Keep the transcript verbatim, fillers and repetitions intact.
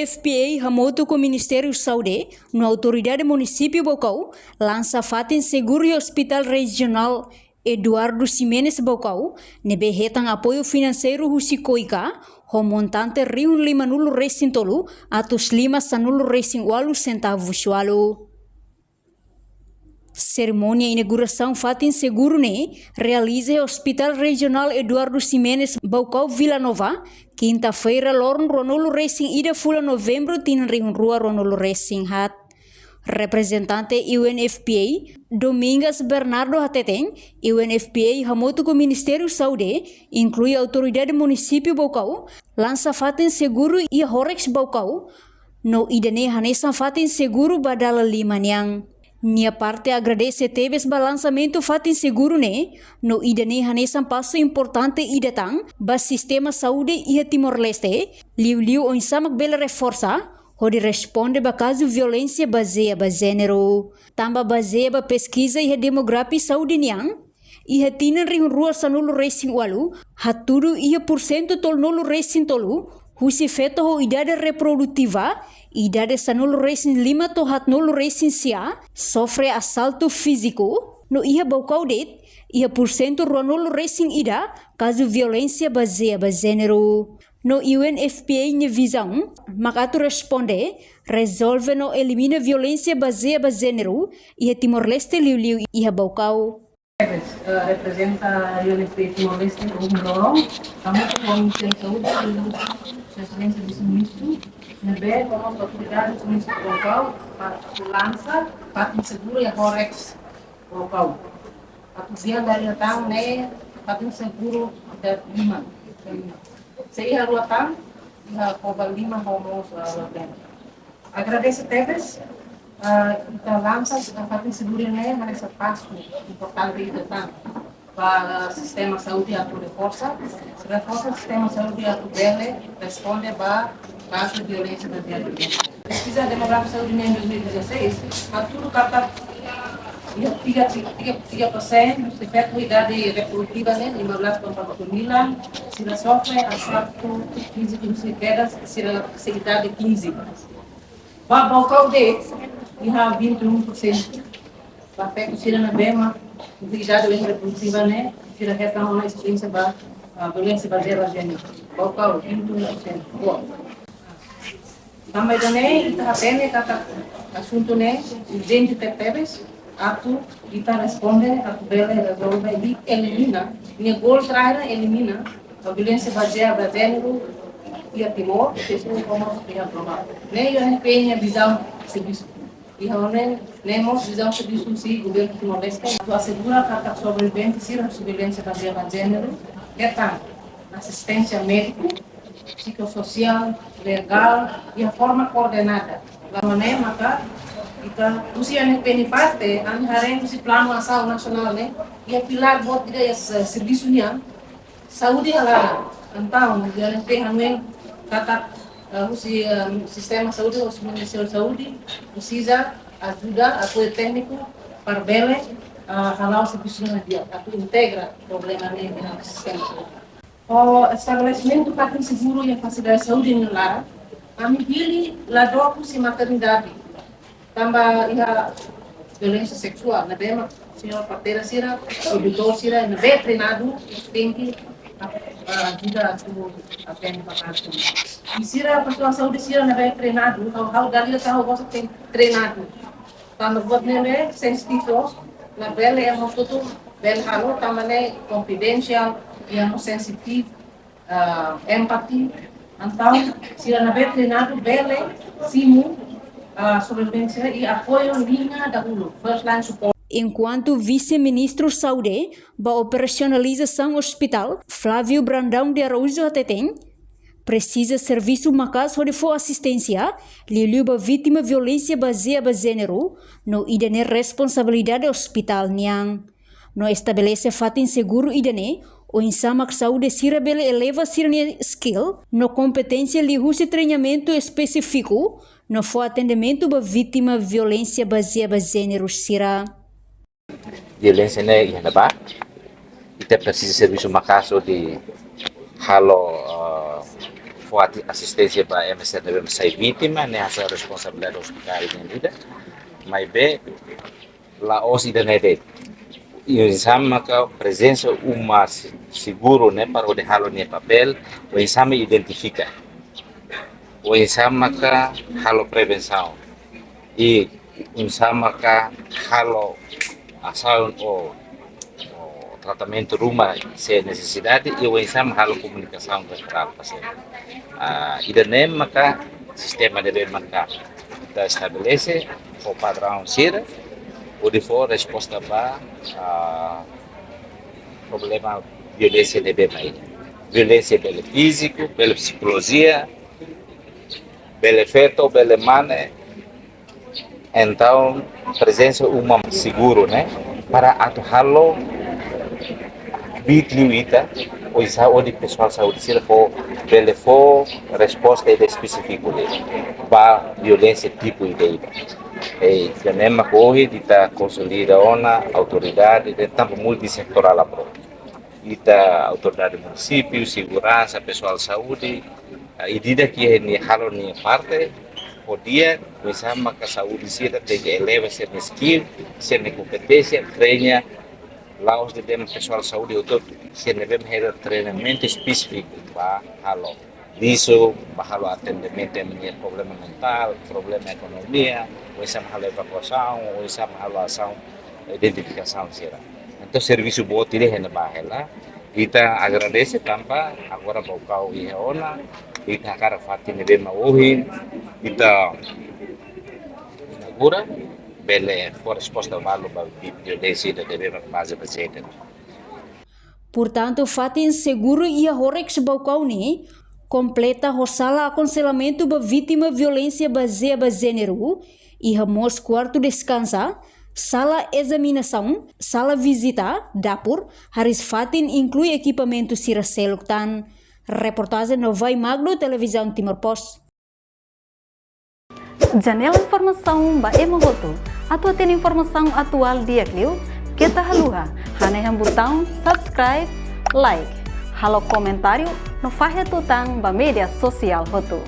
F P A hamutuk ho Ministériu Saúde no Autoridade Munisípiu Baucau lansa fatin seguru iha Hospital Rejionál Eduardo Ximenes Baucau, ne'ebé hetan apoiu finanseiru husi KOICA, ho montante rihun lima-nulu resin tolu atus lima sanulu resin ualu sentavus ualu. Serimónia inaugurasaun fatin seguru ne'e realiza iha Hospital Rejionál Eduardo Ximenes Baucau Vila Nova, kinta-feira loron ruanulu resin ida fulan Novembru tinan rihun rua ruanulu resin haat. Reprezentante U N F P A, Domingas Bernardo hateten, U N F P A hamutuk ho Ministériu Saúde, inklui Autoridade Munisípiu Baucau, lansa fatin seguru iha Horex Baucau, no ida-ne'e hanesan fatin seguru ba dala lima nian. Nia parte agradese tebes ba lansamentu fatin seguru ne'e, no ida-ne'e hanesan pasu importante ida tan ba sistema saúde iha Timor-Leste, liuliu oinsá mak bele reforsa hodi responde ba kazu violénsia bazeia ba jéneru. Tanba bazeia ba peskiza iha Demography Saúde nian, iha tinan rihun rua sanulu resin ualu, hatudu iha pursentu tolunulu resin tolu husi feto ho idade reprodutiva, idade sanulu resin lima to'o haatnulu resin sia, sofre asaltu fíziku, no iha Baucau de'it, iha pursentu ruanulu resin ida kazu violénsia bazeia ba jéneru. No U N F P A nia vizaun mak atu responde, rezolve no elimina violénsia bazeia ba jéneru iha Timor-Leste, liuliu iha Baucau. Eh, reprezenta U N F P A Timor-Leste, Rubun Rorong, hamutuk ho Ministériu Saúde, Sua Exelénsia Vise-Ministru, ne'ebé ho autoridade Munisípiu Baucau, atu lansa fatin seguru iha Horex Baucau. Atu dia dari datang ne'e fatin seguru ida lima. Se iha rua tan, iha Covalima ho mós, ah, Labem. Agradese tebes, ah, ita lansa, ah, fatin seguru ne'e hanesan pasu importante ida tan ba sistema saúde atu reforsa, reforsa sistema saúde atu bele responde ba kazu violénsia bazeia ba jéneru. Peskiza Demografia Saúde nian dois mil e dezasseis, hatudu katak iha tiga, tiga, tiga persen husi feto idade reprodutiva ne'e, lima belas to'o empat puluh sembilan, sira sofre asaltu fíziku husi kedas sira sei idade quinze. Ba Baucau de'it, iha vinte e um por cento. Ba feto sira ne'ebé mak idade reprodutiva ne'e, sira hetan ona esperiénsia ba, ah, violénsia bazeia ba jéneru. Baucau, vinte e um por cento. Boa. Tanba ida-ne'e, ita hatene katak asuntu ne'e urjente tebetebes, atu ita responde, atu bele rezolve i elimina, nia goal terakhir elimina, a violénsia bazeia ba jéneru iha Timor, sira komo iha globál. Ne'e U N F P A nia vizaun servisu. Iha ne'e, ne'e mós vizaun servisu husi governu Timor-Leste, atu asegura katak sobrevivente sira husi violénsia bazeia ba jéneru, hetan asisténsia médiku, psikossosiál, legál, iha forma koordenada. Lama ne'e maka ita husi U N F P A nia parte, ami haree husi planu asaun nasionál ne'e, iha pilár boot ida iha se-, servisu nian, saúde hala'o. Entaun, U N F P A hanoin katak, eh, husi, eh, sistema saúde, husi Ministériu Saúde, presiza ajuda, apoiu tékniku, para bele, eh, hala'o servisu ne'e di'ak, atu integra problema ne'e iha sistema saúde. Ho estabelesimentu fatin seguru iha fasilidade saúde nia laran, ami hili la dook husi maternidade. Tanba iha violénsia seksuál, ne'ebé mak señora parteira sira, produtór sira, ne'ebé treinadu, tenke, ah, ajuda atu atende ba kazu. I sira, pesoál saúde sira, ne'ebé treinadu, ha'u, ha'u dala ida ha'u gosta treinadu. Tanba buat ne'ebé sensitivu, labele ema hotu bele halo, tanba ne'e konfidensiál, i ema sensitivu, ah, empati, entaun, sira ne'ebé treinadu bele simu, ah, sobrevivente sira i apoiu liña dahuluk, first line support. Enkuantu Vise-Ministru Saúde ba operasionalizasaun ospitál, Flávio Brandão de Araújo hateten, presiza servisu maka'as hodi fó asisténsia, liuliu ba vítima violénsia bazeia ba jéneru, no ida-ne'e responsabilidade ospitál nian. No estabelese fatin seguru ida-ne'e, oinsá mak saúde sira bele eleva sira-nia skill no kompeténsia liuhusi treinamentu espesífiku, no fó atendimentu ba vítima violénsia bazeia ba jéneru sira. Violénsia ne'e iha ne'ebá, ita presiza servisu maka'as hodi halo, ah, fó ati-, asisténsia ba M S R ne'ebé sai vítima, ne'e hanesan responsabilidade hospital nian ida. Maibé la'ós ida-ne'e de'it. Oinsá maka prezensa uma se-, seguru ne'e para hodi halo nia papél, oinsá mak identifika, oinsá maka halo prevensaun, i oinsá maka halo asaun ou, ou tratamentu ruma se nesesidade, i oinsá mak halo komunikasaun referál pasiente. Ah, ida-ne'e maka sistema ne'ebé maka ita estabelese, fó padraun sira, hodi fó resposta ba, ah, problema violénsia ne'ebé mai. Violénsia bele fíziku, bele psikolojia, bele feto, bele mane. Entaun, prezensa uma seguru, ne'e, para atu halo kbiit liu ita, oinsá hodi pesoál saúde sira fó, bele fó resposta ida espesífiku de'it ba violénsia tipu ida-idak. I ida-ne'e mak ohin ita konsolida ona autoridade, ita tanba multisetorál approach. Ita autoridade munisípiu, seguransa, pesoál saúde, ah, ida-idak iha nia halo nia parte, hodi oinsá maka saúde sira tenke eleva sira-nia skill, sira-nia kompeténsia, treina, la'ós de'it de'it pesoál saúde hotu, sira ne'ebé mak hetan treinamentu espesífiku ba halo lixu, ba halo atendimentu iha nia problema mentál, problema ekonomia, oinsá mak halo evakuasaun, oinsá mak halo asaun identifikasaun sira. Entaun, servisu boot ida iha ne'ebá hela. Ita agradese tanba agora Baucau iha ona, ita hakarak fatin ne'ebé mak ohin ita inaugura, bele fó resposta balu ba vi-, violénsia ida ne'ebé mak baze ba jéneru. Portantu, fatin seguru iha Horex Baucau ne'e kompleta ho sala akonselamentu ba vítima violénsia bazeia ba jéneru, iha mós kuartu deskansa, sala ezaminasaun, sala vizita, dapur, hariis fatin inklui ekipamentu sira seluk tan. Reportajen Novai Magno, Televizaun Timor Post. Janela informasaun ba ema hotu. Atu hatene informasaun atuál di'ak liu, keta haluha hanehan butaun subscribe, like, halo komentáriu no fahe tutan ba média sosiál hotu.